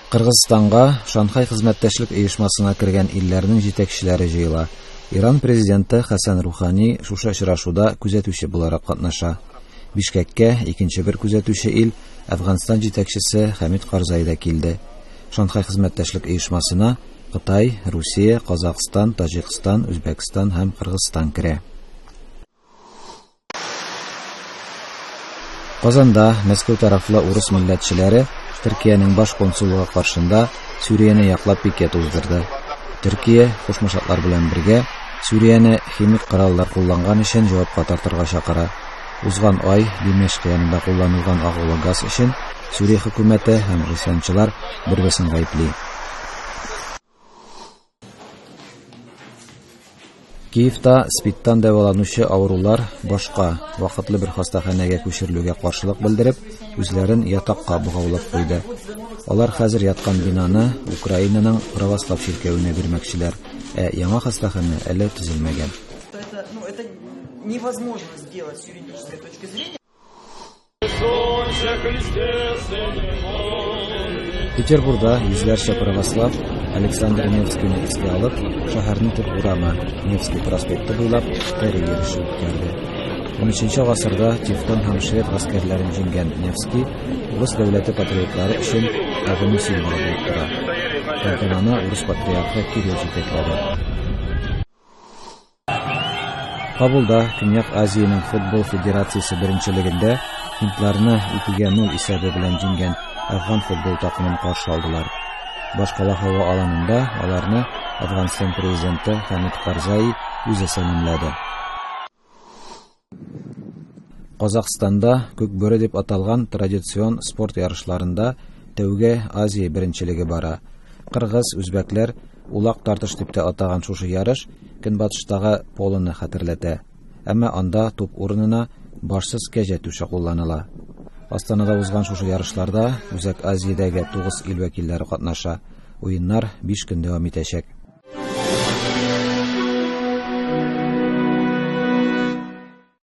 Кыргызстанга Шанхай хезмәттәшлек оешмасына кергән илләрнең җитәкчеләре җыела. Иран президенты Хәсән Рухани шушы очрашуда күзәтүче буларак катнаша. Бишкәккә икенче бер күзәтүче ил Әфганстан җитәкчесе Хәмид Карзай да килде. Шанхай хезмәттәшлек оешмасына Кытай, Русия, Казакъстан, Таҗикстан, Үзбәкстан һәм Кыргызстан керә. Казанда Мәскәү тарафлы урыс милләтчеләре Төркиянең баш консуллыгы каршында Сүрияне яклап пикет уздырды. Төркия, Кушма Штатлар белән бергә, Сүрияне химик кораллар кулланган өчен җавапка тартырга чакыра. Узган ай Димешк янында кулланылган агулы газ өчен Сүрия хөкүмәте һәм гыйсьянчылар бер-берсен гаепли. Киевта СПИДтан дәваланучы авырулар башка, вакытлы бер хастаханәгә күчерелүгә каршылык белдереп, үзләрен ятакка богаулап куйды. Алар хәзер яткан бинаны Украинаның православ чиркәвенә бирмәкчеләр, ә яңа хастаханә әле төзелмәгән. Петербурда йөзләрчә православ Александр Невскийны искә алып, шәһәрнең төп урамы Невский проспекты буйлап тәре йөреше үткәрде. 13 гасырда Тевтон һәм швед гаскәрләрен җиңгән Невский урыс дәүләте патриотлары өчен табыну символы булып тора. Тантананы урыс патриархы Кирилл җитәкләде. Кабулда Көньяк Азиянең футбол федерациясе беренчелегендә һиндларны 2 0 исәбе белән җиңгән Әфган футбол такымын каршы алдылар. Башкала һава аланында аларны Әфганстан президенты Хамид Карзаи үзе сәламләде. Казахстанда Күк бүре дип аталган традицион спорт ярышларында тәүге Азия беренчелеге бара. Кыргыз, үзбәкләр улак тартыш дип тә атаган шушы ярыш көнбатыштагы полоны хәтерләтә. Әмма анда туп урынына башсыз кәҗә түше кулланыла. Астанада узган шушы ярышларда Үзәк Азиядәге 9 ил вәкилләре катнаша. Уеннар 5 көн дәвам итәчәк.